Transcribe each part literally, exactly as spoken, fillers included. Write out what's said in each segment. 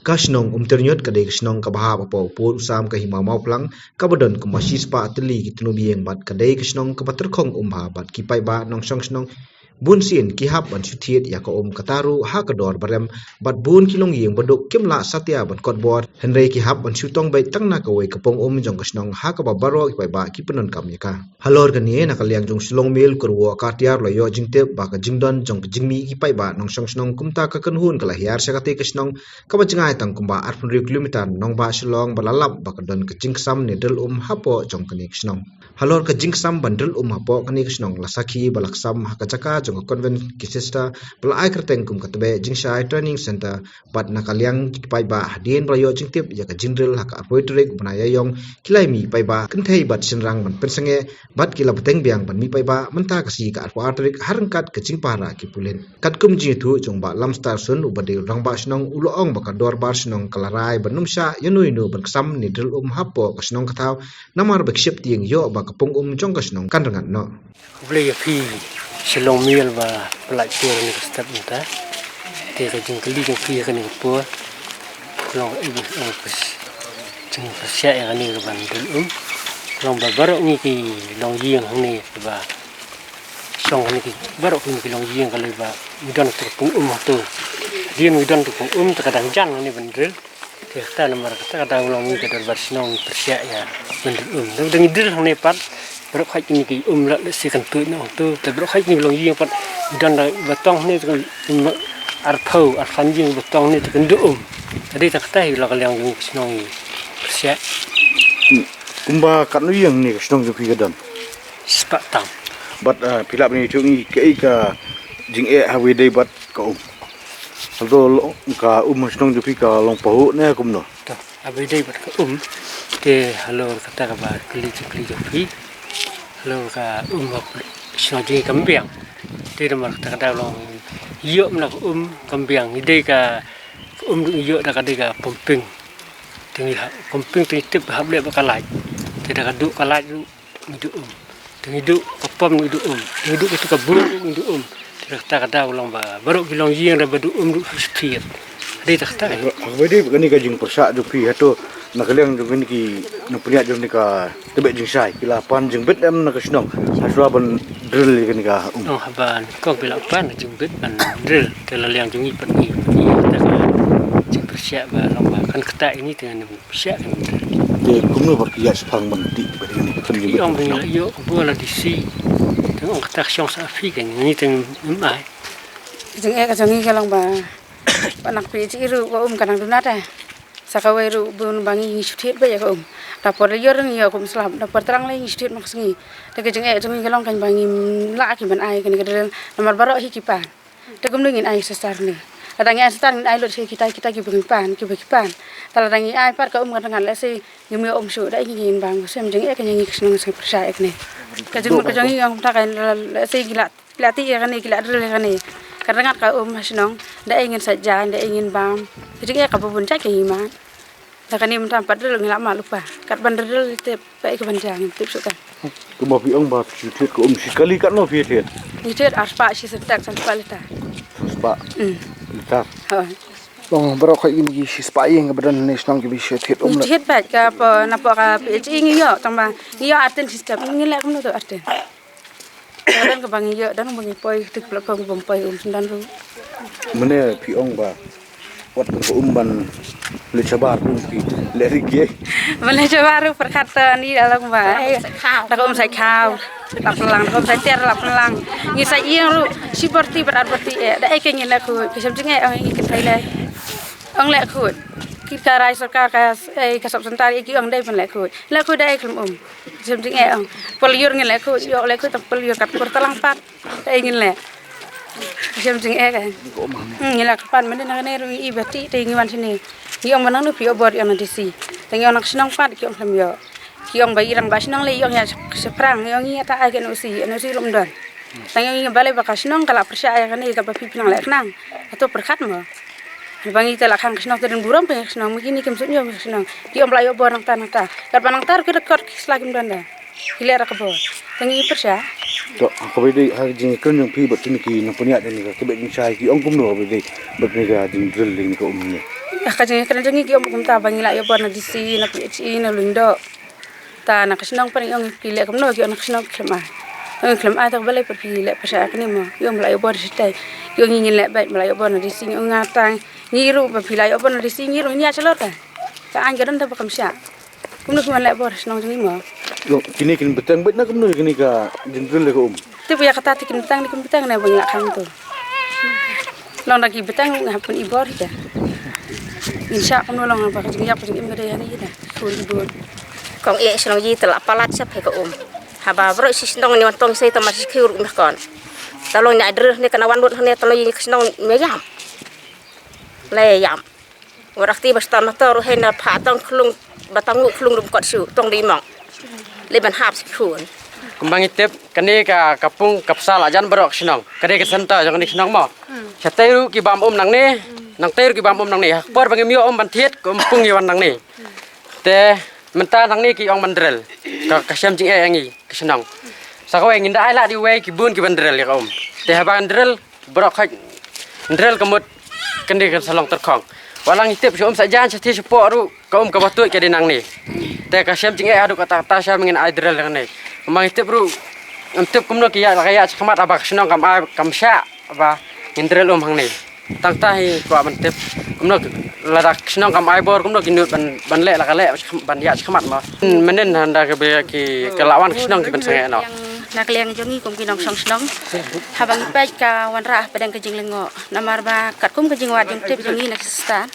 Ka shnong Umtyrñiut ka dei ka shnong kaba hap hapoh u pud u sam ka hima Mawphlang, kaba don kumba shispah tylli ki tnum ïing bad ka dei ka shnong kaba tyrkhong um bha bad ki paidbah nongshong shnong bun sien ki hap ban shu thied ïa ka um kata ruh ha ka dor barem bad bun ki longïing baduk kim lah satia ban kot bor, hynrei ki hap ban shu tong beit tang na kawei ka pung um jong ka shnong ha kaba baroh ki paidbah ki pyndonkam ïa ka. Halor kane, na ka liang jong Shillong Mail, ka ruh ka tiar la ïoh jingtip ba ka jingdon jong ka jingmih ki paidbah nongshong shnong kumta ka kynhun ka la hiar sha kata ka shnong kaba jngai tang kumba arphew kilometer nongbah Shillong, ba la lap ba ka don ka jingksam ne drill um hapoh jong kane ka shnong. Halor ka jingksam ban drill um hapoh kane ka shnong, la sakhi ba la ksam ha ka jaka jong ka convent ki sister ba la ai kyrteng kum ka Tbeh Jingshai Training Center, bad na ka liang ki paidbah, hadien ba la ïoh jingtip ïa ka jingdrill ha ka arphew tarik u bnai Ïaïong, ki la mih paidbah kynthei bad shynrang ban pynsangeh bad ki la bteng biang ban mih paidbah mynta ka sngi ka arphew ar tarik ha ryngkat ka jingpara ki pulit. Katkum jingïathuh jong Bah Lamstar Sun, uba dei u rangbah shnong, u la ong ba ka dorbar shnong ka la rai ban ym shah ïano ïano ban ksam ne drill um hapoh ka shnong ka thaw, namar ba ki sheptieng ïoh ba ka pung um jong ka shnong kan rngat noh. Khublei ïa phi Shillong Mail ba pynlait tour ïa kane ka step mynta. Te ka jingkylli jong phi ïa kane ka por, ka long, eh, eh, ka jingpyrshah ïa kane ka ban drill um. Ka long ba baroh ngi ki longïing hangne ba shong hangne, ki baroh ngi ki longïing ka long ba ngi don ka pung um hato. Dei ngi don ka pung um, te ka dang jan hangne ban drill. Te kata namar kata ka dang long ngi ka dorbar shnong pyrshah ïa ban drill um. Dang, dang drill hangne pat, baroh khoit kine ki um la lehse kan tuid noh to. Te baroh khoit kine ki longïing pat, don da ba tong hangne te kan um arphew, arphew ïing ba tong hangne te kan duh um. Te dei ta kata hi la ka liang jong ngi ka shnong ngi pyrshah. Hmm. Kumba katno ïing hangne ka shnong jong phi ka don? Spah tam. Bad, ah, phi lah ban ïathuh ngi kaei ka jingeh haba ïadei bad ka um. Hato long ka um ha shnong jong phi ka long pahuh ne kumno? To, haba ïadei bad ka um, te halor kata kaba kylli jingkylli jong phi. Halor ka um ha shnong jong ngi kam biang. Te namar kata ka dei long ïoh na ka um kam biang. Ïadei ka, ka um ïoh da ka dei ka pumping. Te ngi hap pumping te ngi tip hap leh bad ka light. Te da ka duh ka light ruh ngi duh um. Te ngi duh ka pom ngi duh um. Te ngi duh katu ka bur ngi duh um. Te kata ka daw long ba baroh ki longïing da ba duh um duh sthir. Dei ta kata. Haba ïadei bad kane ka jingpyrshah jong phi, hato na ka liang jong kine ki nongpynïaid jong kane ka Tbeh Jingshai ki la pan jingbit em na ka shnong ha shuwa ban drill ïa kane ka um? Oh, haba nyngkong ki la pan jingbit ban drill, te la liang jong ngi pat ngi, ngi ta ka jingpyrshah ba long ba kan kata ïa ngi te ngan pyrshah kan. Te kumno ba ki ïa shaphang ban tih bad kane ka jingbit? Ki ong ba ngi la ïoh khubor la D C. Te ong kata ka shong sa phi kan ngi te ngim ai. Ka jingeh ka jong ngi ka long ba, ba nang phi jih ruh ka um ka nang duna te. Sa kawei ruh bun ba ngi ngi shu thied beit ïa ka um. Da por lyiur ngi ïoh ka um slap, da por tlang lei ngi shu thied ma ka sngi. Te ka jingeh jong ngi ka long kan ba ngim lah ki ban ai kane ka drill namar baroh hi ki pan. Te kumno ngin ai star ne? Lada ngi ai star ngin ai lut sha kita kita kiba ngi pan, kiba ki pan. Te lada ngi ai pat ka um ka rngat lehse ngim ïoh um shuh, da ei ngin bam? Ka shem jingeh ka jong ngi ka shnong ka shem pyrshah ïa kane. Ka jingmut ka jong ngi ong kumta ka lehse ki la, ki la tih ïa kane, ki la drill ïa kane. Ka rngat ka um ha shnong, da ei ngin sait jan, da ei ngin bam? Ka jingeh kaba bun jait ka ngi mad. Da kane mynta pat drill ngi la mad lypa. Kat ban drill te ba ei ka ban jia ngim tip shuh kan. Kumba phi ong ba phi thied ka um shi kali katno phi thied? Ngi thied arspah shi syntex, arspah liter. Arspah liter. Hooid. Long baroh khoit kine ki shispah ïing kaba don hangne shnong kiba shu thied um. Ngi thied beit ka, napoh ka P H E ngi ïoh tang ba ngi ïoh artin system, ngi leh kumno to artin. Don kaba ngi ïoh, don ba ngi poi te ka platform ba ngi poi um shen don ruh. Mane phi ong ba wat ka um ban leit shabar ruh phi leh ri ki. Ban leit shabar ruh pyrkhat to ni da long ba, eh, da ka um sait khaw la pynlang, da ka um sait ter la pynlang. Ngi sait ïing ruh shi bor ti bad ar bor ti, eh, da ei ka ngi leh khuid, ka shem jingeh ong ngi kynthei leh. Ong leh khuid. Ki ka rai sorkar ka, eh, ka sub center ki ong dei ban leh khuid. Leh khuid da ei khlem um. Ka shem jingeh ong. Por lyiur ngin leh khuid, ïoh leh khuid tang por lyiur kat por tlang pat. Te ei ngin leh. Ka shem jingeh ka. Hmm, ngi la kyrpad mynta na kane ruh ngi i ba tih te ngi wan shane. Ngi ong ba nangno phi ïoh bor, ïoh na D C. Te ngi ong na ka shnong pat ki ong khlem ïoh. Ki ong ba i rangbah shnong lei i ong ïa shaphrang, ngi ong ïa ta ai ka N O C, N O C ruh ym don. Te ngi ong ïa balei ba ka shnong ka la pyrshah ïa kane, ïa kaba phi phi nang leh khnang. Hato pyrkhat mo. Ba ngi te la khang ka shnong te don burom ka shnong, ma kine kim sut ñiew ka shnong. Ki ong ba la ïoh bor nangta nangta. Katba nangta ruh ki record ki sla kim don da. Ki leh ra ka bor. Te ngi pyrshah. To, ha kaba ïadei ha ka jingkren jong phi bad kine ki nongpynïaid ïa kane ka kaba jingshai, ki ong kumno kaba ïadei bad kane ka jingdrill ïa kane ka um ne? Ha ka jingkren jong ngi ki ong kumta ba ngi la ïoh bor na D C, na P H E, na Lyngdoh. Ta na ka shnong pat ngi ong phi leh kumno, ki ong na ka shnong khlem ai. Ong khlem ai, ta balei pat phi leh pyrshah kane mo? Ki ong ba la ïoh bor shatei. Ki ong ngi ngin leh beit, ba la ïoh bor na D C, ngi ong nga tang. Ngi ruh ba phi la ïoh bor na D C, ngi ruh ngin ïa shalor ta. Ka aiñ ka don ta ba kam shah. Kumno ki wan leh bor shnong jong ngi mo? Lo, kine kin bteng beit na kumno kine ka jingdrill ïa ka um? Tip ïa kata te kin bteng, ne kin bteng ne ba ngi la khang to. Long da ki bteng nga pun i bor ïa. Ngin shah kumno long ba ka jingïap ka jingim ka dei ha ngi ïa. Pun i bor. Kong ïa shnong ïa te la palat shap ïa ka um. Haba bro shi shnong ni wan tong sei ta ma shi khiu ruh meh kon. Ta long ïa drill ne ka na wan lut ne ta long ïa shnong me ïam. Le ïam. Warak ti ba stan na tor hei na pha tong klung ba tang u klung rum kot shu tong di mong. Le ban hap si khun. Kumba ngi tip kane ka, ka pung ka psa la jan barok shnong. Kane ka center jong kane shnong mo. Sha tei ruh ki bam um nangne, nang tei ruh ki bam um nangne. Ha ka por ba ngim ïoh um ban thied ka um pung ïa wan nangne. Te mynta nangne ki ong ban drill. Ka, ka shem jingeh ïa ngi ka shnong. Sa kawei ngin da ai lad ïa wei ki bun ki ban drill ïa ka um. Te haba ngan drill Baroh khoit ndrel ka mut kane kan sa long tyrkhong. Wat la ngi tip sha um sa jan sha thiah sha poh ruh ka um kaba tuid ka dei nangne. Te ka shem jingeh haduh katta katta sha ma ngin ai drel nangne. Ma ngi tip ruh ngim tip kumno ki ïa la ka ïa shakhmat haba ka shnong kam ai kam shah ba ngin drel um hangne. Tang ta hi kwah ban tip kumno lada ka shnong kam ai bor kumno ki nud ban ban leh la ka leh ban ïa shakhmat ma. Mynnin hynda ka ba ki ka la wan ka shnong ki ban sangeh noh. Na ka liang jong ngi kum ki nongshong shnong. Haba ngi peit ka wanrah hapdeng ka jinglyngngoh. Namar ba katkum ka jingwad jingtip jong ngi na ki sister.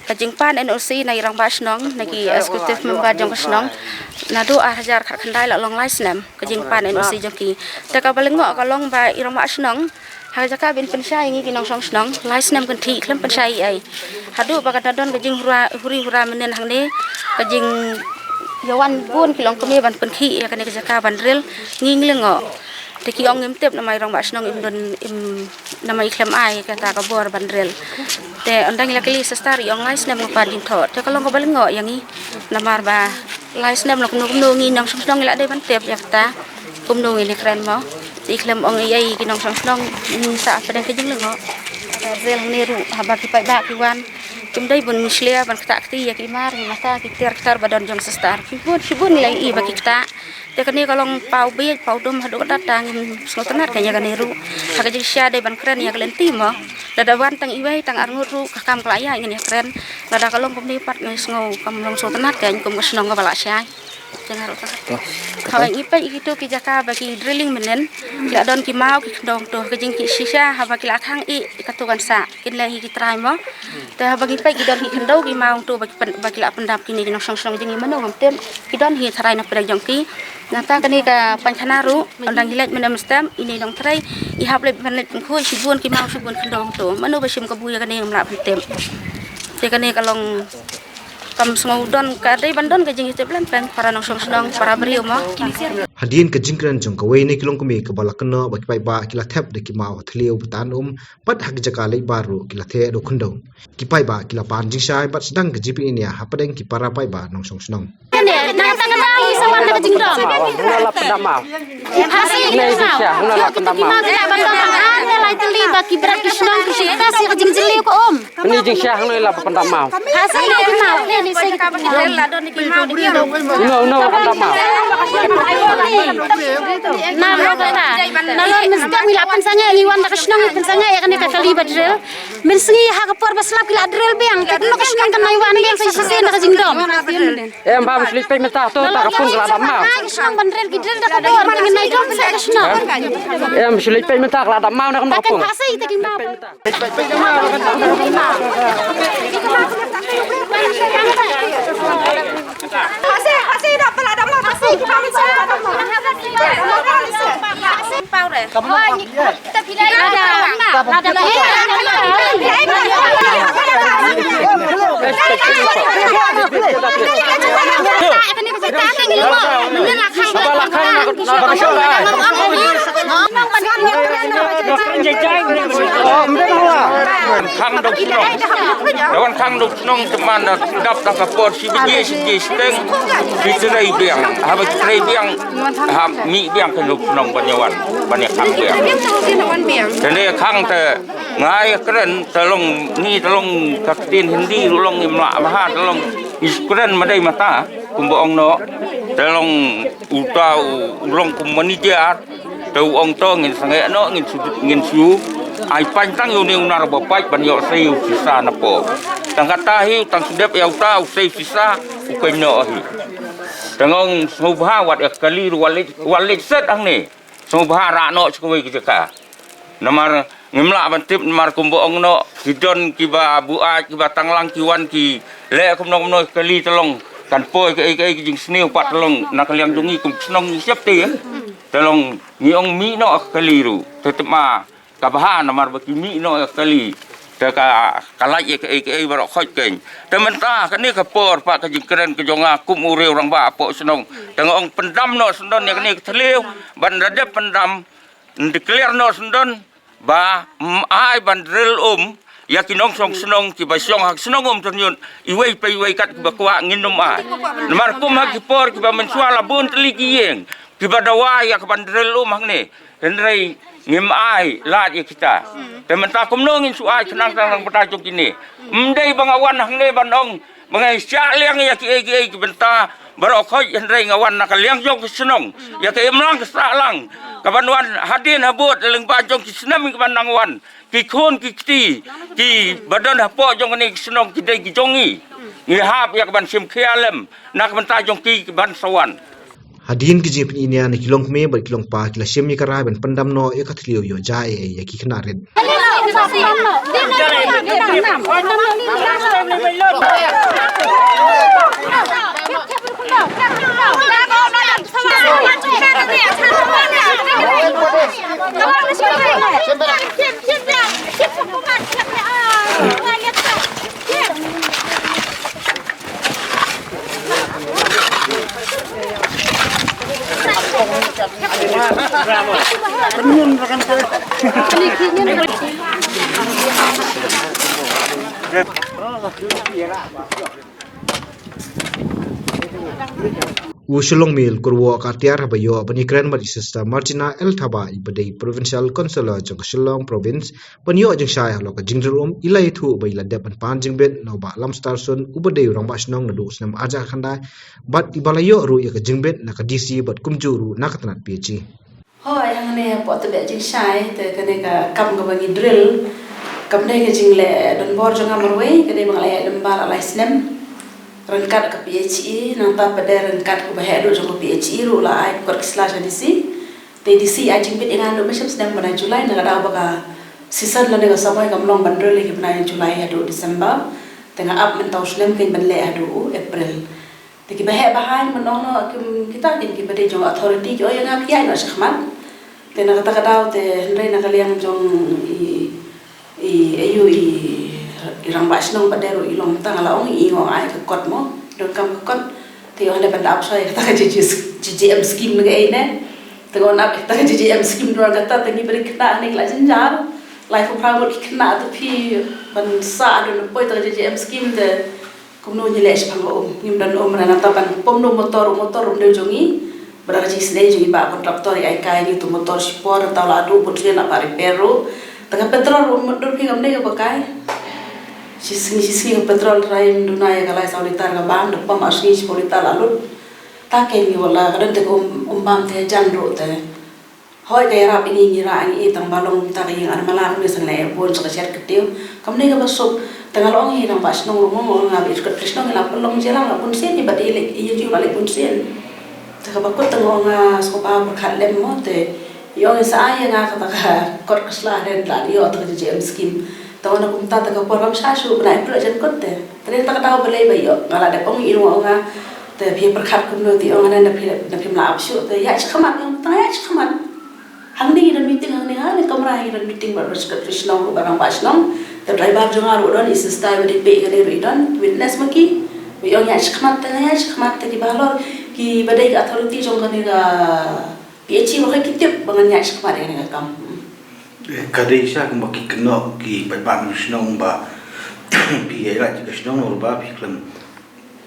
Ka jingpan N O C na i rangbah shnong, na ki executive member jong ka shnong. Naduh ar hajar khatkhyndai la long lai snem ka jingpan N O C jong ki. Te kaba lyngngoh ka long ba i rangbah shnong. Ha ka jaka ban pynshai ïa ngi ki nongshong shnong, lai snem kynthih khlem pynshai ei ei. Haduh ba ka da don ka jinghura huri hura mynnin hangne, ka jingïawan bun ki longkmie ban pynkhih ïa kane ka jaka ban rel, ngi ngi lyngngoh. Te ki ong ngim tip namar i rangbah shnong im don im namar i khlem ai kata ka bor ban rel. Te ynda ngi la kylli sister i ong lai snem nga pan jingthoh. Te ka long kaba lyngngoh ïa ngi namar ba lai snem la kumno kumno ngi nongshong shnong ngi la dei ban tip ïa kata. Kumno ngin ïa kren mo. Te khlem ong ei ei ki nongshong shnong ngi sah hapdeng ka jinglyngngoh. Ka rel hangne ruh haba ki paidbah ki wan. Kim dei ban mushlia ban ktah kti ïa ki mar, ki mata, ki ter kter ba don jong sister. Shibun shibun ngi la ïohi ba ki ktah. Te kane ka long paw bieit paw dum haduh katta ngim sngewtynnat ka ïa kane ruh. Ha ka jingshisha dei ban kren ïa ka lynti mo. Lada wan tang iwei tang arngut ruh ka kam ka la ïaid ngin ïa kren. Lada ka long kumne pat ngi sngew kam long sngewtynnat ka kum ka shnong kaba la shai. Hawai ngi peit ïa kito ki jaka ba ki drilling mynnin. Ki la don ki maw ki khyndew to ka jingkit shisha haba ki la khang ïa kato kan sah. Kin leh hi ki trai mo. Te haba ngi peit ki don ki khyndew ki maw to ba ki pyn- ba ki la pyndap kine ki nongshong shnong jong ngi mano ngam tip. Ki don hi tharai na pdeng jong ki. Nangta kane ka painkhana ruh ynda ngi leit mynne mynstep ine nongtrei i hap leit ban leit pynkhuid shibun ki maw shibun khyndew to. Mano ba shim kabu ïa kane ngam lah pyntip. Te kane ka long Kam sngew don ka dei ban don ka jingïatip lem peng para nongshong shnong para briew mo. Hadien ka jingkren jong kawei na ki longkmie kaba la kynnoh ba ki paidbah ki la thep da ki maw ha thliew ba tan um bad ha ki jaka leit bar ruh ki la theh da u khyndew. Ki paidbah ki la pan jingshai bad sdang ka jingpyniaid hapdeng ki para paidbah nongshong shnong. Kane na ka tang ka dang i sa wan da ka jingdom. Huna la pyndap maw. Hasi ki maw. Huna la pyndap maw. Ki maw ki la ban dom ar ne lai tylli ba ki bret ki shnong ki shim test ïa ka jingjylliew ka um. Kane jingshah huna la pyndap maw. Hasi ki maw ne ne sa ki maw. Huna huna la pyndap maw. Na lo kata. Na lo mynstep ngi la pynsangeh ngi wan da ka shnong ngi pynsangeh ïa kane ka kali ba drill. Mynsngi ha ka por ba slap ki la drill biang. Ka dei ka shnong kan nai wan biang sa shisien da ka jingdom. Em ba mynshuwa peit mynta to ta ka pung ka la dap maw. Ai ka shnong ban drill ki drill da ka dor ban nai dom sa ka shnong. Em mynshuwa peit mynta ka la dap maw na ka pung. Ka sa ita ki maw. Hasi hasi da pala da maw hasi. Pau re. Tang dok shnong teman da dap tang ka por shi baje shi baje shiteng. Ki trei biang, haba ki trei biang, ha mih biang ka dok shnong ban ïa wan, ban ïa khang biang. Te ne khang te ngai kren te long ni te long ka ktien Hindi ruh long im lah bha te long is kren ma dei mata kumba ong noh te long uta u long kum manager. Te u ong to ngin sangeh noh ngin su ngin su ai paiñ tang ïa une u nar ba pait ban ïoh sei u sisa na po. Tang kata hi u tang sdep ïa uta u sei u sisa u kaiñ noh hi. Te nga ong sngewbha wat ïa kali ruh wat leit wat leit set hangne. Sngewbha rah noh sha kawei ka jaka. Namar ngim lah ban tip namar kumba ong noh ki don kiba buaid kiba tang lang ki wan ki leh kumno kumno kali te long kan poi kaei kaei ka jingsniew pat te long na ka liang jong ngi kum shnong ngi sep te. Te long ngi ong mih noh ka kali ruh te tip ma ka bha namar ba ki mih noh ka kali te ka ka lait ïa kaei kaei baroh khoit keiñ. Te mynta kane ka por pat ka jingkren ka jong nga kum u riew rangbah hapoh shnong te nga ong pyndam noh sndon ïa kane ka thliew ban da dep pyndam. Declare noh sndon ba m ai ban drill um ïa ki nongshong shnong kiba shong ha shnong Umtyrñut iwei pa iwei kat kiba kwah ngin ym ai. Namar kum ha ki por kiba mynshuwa la bun tylli ki ïing kiba dawa ïa ka ban drill um hangne. Hynrei ngim ai lad ïa kita. Te mynta kumno ngin shu ai khnang tang tang bata jong kine. Ym dei ba nga wan hangne ban ong ba nga shah liang ïa kiei kiei ki bynta baroh khoit hynrei nga wan na ka liang jong ka shnong ïa ka imlang ka sahlang ka ban wan hadien habud lyngba jong ki snem ka ban nang wan ki khun ki kti kiba don hapoh jong kane ka shnong ki dei ki jong ngi. Ngi hap ïa ka ban shim khia lem na ka bynta jong ki ki ban sa wan. Hadien ki jingpyni nia na ki longkmie bad ki longpa ki la shim ïa ka rai ban pyndam noh ïa ka thliew ïoh jia ei ei ïa ki khynnah rit. U Shillong Mail Kurwoh Katiar haba ïoh ban ïakren bad i Sister Martina L Thabah iba dei Provincial Councillor jong ka Shillong Province ban ïoh jingshai halor ka jingdrill um, i la ïathuh ba i la dep ban pan jingbit na u Bah Lamstar Sun uba dei u rangbah shnong naduh u snem arhajar khyndai bad iba la ïoh ruh ïa ka jingbit na ka D C bad kumjuh ruh na ka tnat P H E. Hooid, hangne hapoh tebeh jingshai te kane ka kam kaba ngi drill kam dei ka jingleh donbor jong nga marwei, ka dei ba nga la ïaid lyngba la lai snem ryngkat ka P H E, nangta pat de ryngkat kaba heh duh jong ka P H E ruh la ai kot ki sla sha D C. Te D C ai jingbit ïa nga naduh mynshem snem bnai July, na ka daw ba ka season lane ka samoi kam long ban drill ïa ki bnai July haduh December. Te nga ap mynta u snem kein ban leh haduh u April. Te kiba heh ba haiñ ban ong noh kim kita kin kiba dei jong authority ki ong ïa nga phi ïaid noh shakhmat. Te na kata ka daw te hynrei na ka liang jong i i ayu i i rangbah shnong ba dei ruh i long mynta nga la ong i ong ai ka kot mo. Donkam ka kot te ong dei ban da ap shoi kata ka J J M scheme ne kaei ne. Te ong ap kata ka J J M scheme ruh kata te ngi ba dei khynnah ne ngi la jynjar. Lai phew phra ngut ki khynnah te phi ban sah don poi kata ka J J M scheme te kumno ngi leh shaphang ka um, ngim don um, nangta ban pom noh motor, u motor um dei jong ngi. Ba da ka jingsnei jong i bah contractor i ai kai ngi utu motor shipor, nangta u la duh bun sien la pat repair ruh. Te ka petrol ruh mut dur phi kam dei kaba kai. Shisngi shisngi ka petrol trai ym duna ïa ka lai saw litar ka bam, da pom arsngi shiphew litar la lut. Ta kein ngi wat la ka don te ka um, um bam te jan ruh te. Hooid ka ïarap ïa ngi, ngi rah ngi i tang ba long ta ka ïing ar malar ngi seng leh bun sa ka shet ka tiew. Kam dei kaba suk. Te nga la ong i rangbah shnong ruh mo, nga ba i sket shnong i la pynlong jingïarap la bun sien i bad i leh i ïing jong i la leh bun sien. Te kaba kut te nga ong nga sngewbha pyrkhat lem mo te i ong i sa ai ïa nga kata ka kot ka sla den la ïoh ta ka J J M scheme. Te nga ong kumta te ka por kam sha shuh bnai April jan kot te. Te dei ta ka daw balei ba ïoh nga la dep ong i ruh nga ong nga te phi pyrkhat kumno te ong nga na phi na phim la ap shuh te ïa shakhmat ong ta ïa shakhmat. Hangne ngi don meeting hangne ha ne kamra ngi don meeting bad secretary shnong bad rangbah shnong. Te driver jong nga ruh don i sister ba dei pei ka dei ruh i don witness ma ki. Ba ong ïa shakhmat te ïa shakhmat te kiba halor kiba dei ka authority jong kane ka P H E ba ki tip ba ngan ïa shakhmat ïa kane ka kam. Ka dei sha kumba ki kynnoh ki paidbah nong shnong ba Phi ïa leit ka shnong, namar ba phi khlem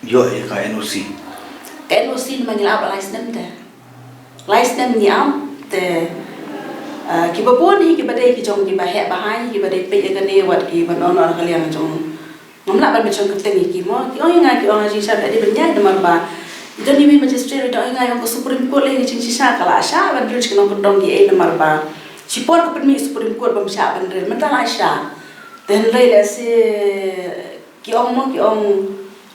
ïoh ïa ka N O C. Ka N O C namar ngi la ap lai snem te. Lai snem ngi ap te, ah, kiba bun hi kiba dei ki jong kiba heh bahai, kiba dei peit ïa kane wat kiba noh noh ka liang jong. Ngam lah ban pynshong kyrteng ïa ki mo, ki ong ïa nga, ki ong jingshisha ka dei ban ïaid namar ba don ïa i magistrate da ong ïa nga, ong ka Supreme Court leh jingshisha ka la shah ban rel sha ki nongkyndong kiei namar ba shipor ka pynmih Supreme Court bym shah ban rel, mynta la shah. Te hynrei lehse ki ong mo, ki ong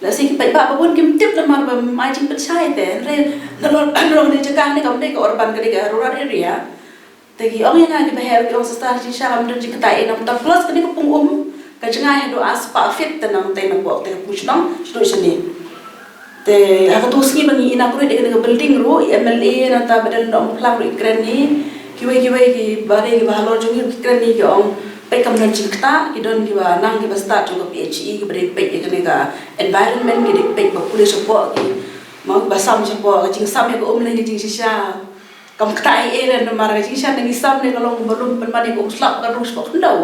lehse ki paidbah ba bun kim tip namar ba ma jingpynshai te hynrei nalor nalor ne jaka ne kam dei ka urban, ka dei ka rural area. Te ki ong ïa nga kiba heh, ki ong sister, jingshisha kam don jingkata ei, nangta plus kane ka pung um ka jngai haduh ar spah feet te nangta napoh te ka pung shnong shaduh shane. Te ha kato ka sngi ba ngi inaugurate ïa kane ka building ruh, i M L A nangta ba don Nongphlang ruh i kren hi, kiwei kiwei ki barim kiba halor jong ngi ruh ki kren hi, ki ong peit kam don jingkata, ki don kiba nang kiba stad jong ka P H E kiba dei peit ïa kane ka environment, ki dei peit ba pule shapoh, ki ma ba sam shapoh, ka jingsam ïa ka um ne ka jingshisha. Kam kata ei ei re namar ka jingshisha ngi sam ne ka long ba lum pynban ïa ka um slap ka rung shapoh khyndew.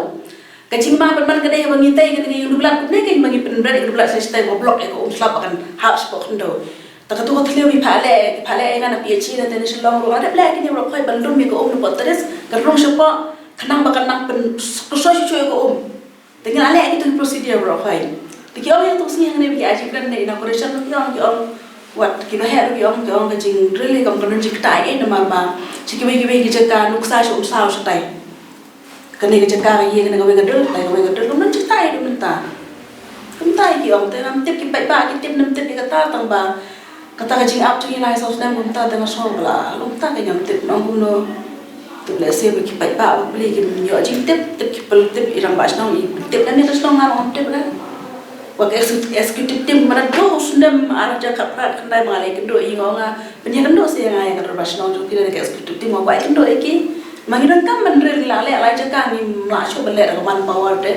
Ka jingma pynban ka dei ba ngi tei ka ngi ïa u dublat ne ka ngi pynbret ïa u dublat sa stai ba block ïa ka um slap kan hap shapoh khyndew. Ta kato ka thliew ngi phah leh, phah leh ïa nga na P H E na te na Shillong ruh, nga dep leh kine ba khoi ban lum ïa ka um na poh terrace ka rung shapoh khnang ba kan nang pyn, ka soi soi ïa ka um. Te ngi la leh kito ki procedure baroh khoit. Te ki ong ïa kito ki sngi hangne ba ki ai jingkren ne inauguration, ki ong, ki ong wat kiba heh ruh ki ong, ki ong ka jingdrill hi kam ka don jingkata ei namar ba sha kiwei kiwei ki jaka nuksa sha um saw shatai. Kane ka jaka ka ïing kane kawei ka dul, kawei ka dul, kam don jingkata ei ruh mynta. Kumta ki ong te ngam tip ki paidbah ki tip ne ym tip ïa kata tang ba kata ka jingap jong ngi lai saw snem kumta te nga sngew ba la long ta ka, ngam tip nong kumno. Tip lehse ba ki paidbah ba pli kim ïoh jingtip, tip ki pynlong tip i rangbah shnong i tip lane ka shnong nga ngam tip lane. Wa ka executive team ba naduh u snem ar hajar khatphra khyndai ba nga la ïakynduh ïa nga, pynïakynduh sa ïa nga ïa ka rangbah shnong jong phi lane ka executive team, nga kwah ïakynduh ïa ki. Ma ngi donkam ban rel, ngi la leh lai jaka, ngim lah shuh ban leh da ka manpower te.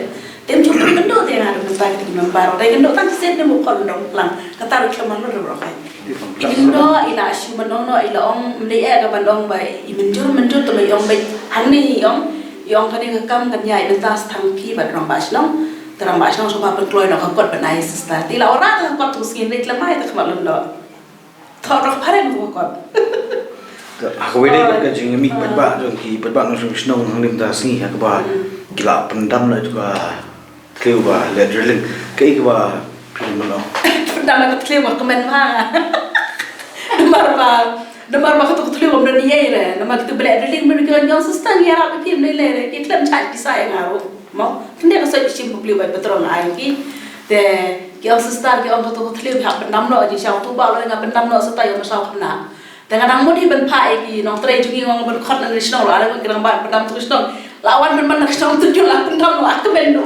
Te ym ju pyndonkam te nga da mynta ki member. Te kyndoh tang ki set ne mukon dong plang. Kata ruh khlem man ruh ruh. I kyndoh i la shu ban ong noh, i la ong mynta eh ka ban ong ba i mynjur mynjur te ma i ong ba hangne i ong, i ong kane ka kam kan ïaid mynta sa tang phi bad rangbah shnong. Te rangbah shnong sngewbha pynkloi noh ka kot ban ai sister. Te i la wanrah ka kot tu sngewbha khlem ai te khmat lyndoh. Thok rok phareng ko kot. Ha kawei de ka jingmih paidbah jong ki paidbah nongshong shnong hangne mynta sngi ha kaba ki la pyndam na ïa ka thliew ba leh drilling. Kaei kaba phi ong? Pyndam na ka thliew ma kmen ma. Namar ba, namar ba kato ka thliew bym don ei re. Namar kito ba leh drilling mynta ki ong sister ngi ïarap ïa phi mynta leh re. Ki khlem shah ki sa ïa nga ruh. Mo, kane ka soi shim ba pli bai patrol ai ki. Te ki ong sister, ki ong kato ka thliew hap pyndam noh, jingshisha tu ba loi nga pyndam noh sa ta ïa ma saw khynnah. Te nga dang mut hi ban phah ïa ki nongtrei jong ngi, nga ong ban khot na shnong, la ki rangbah pyndam tu shnong. La wan ban man na shnong tu ju la pyndam la ka ben du.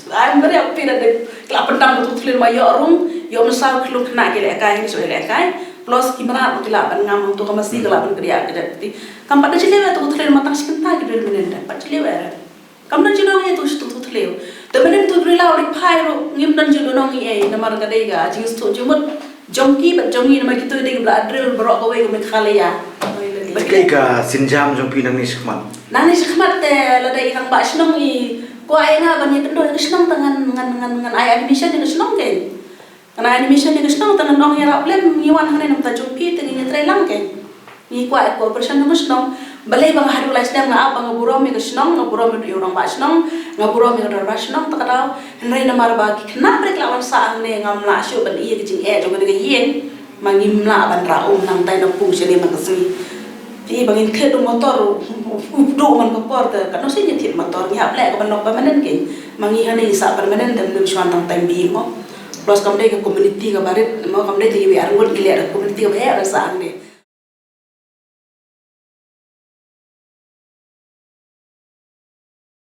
Ai mari api da de la pyndam tu thliew ma ïoh rung, ïoh ma saw khynnah ki lehkai, ki soi lehkai. Plus ki mrad ki la ban ngam tu ka masi, ki la ban kdiah kdiah ti. Kam pat da jylliew tu thliew ma tang shi kynta ki dul mynnin da pat jylliew. Kam don jingdon ïa tu shi tu tu thliew. Te mynnin tu drill out ri phai ruh ngim don jingdon ïa ei namar ka dei ka jingstad jingmut jong ki bad jong ngi namar kito dei ki ba la drill baroh kawei ka Meghalaya. Bad kaei ka sienjam jong phi nangne shakhmat? Nangne shakhmat te lada i rangbah shnong i kwah ïa nga ban ïakynduh ïa ka shnong te ngan ngan ngan ngan ai admission ïa ka shnong kein. Ngan ai admission ïa ka shnong te ngan ong ïarap lem, ngi wan hangne na bynta jong phi te ngin ïatrei lang kein. Ngi kwah ïa ka cooperation jong ka shnong. Balei ba nga haduh lai snem nga ap ba nga burom ïa ka shnong, nga burom ïa u rangbah shnong, nga burom ïa ka dorbar shnong, te ka daw. Hynrei namar ba ki khynnah ba ki la wan sah hangne ngam lah shuh ban ïoh ïa ka jingeh jong kane ka ïing. Ma ngim lah ban rah um nangtai na pung shane man ka sngi. Te ba ngin thied u motor u duh man ka por te katno sien ngi thied motor, ngi hap leh ka ban long permanent kein. Ma ngi hangne ngi sah permanent te ym shwan tang time being mo. Plus kam dei ka community kaba rit mo, kam dei te iwei ar ngut ngi leh da ka community kaba heh ban sah hangne.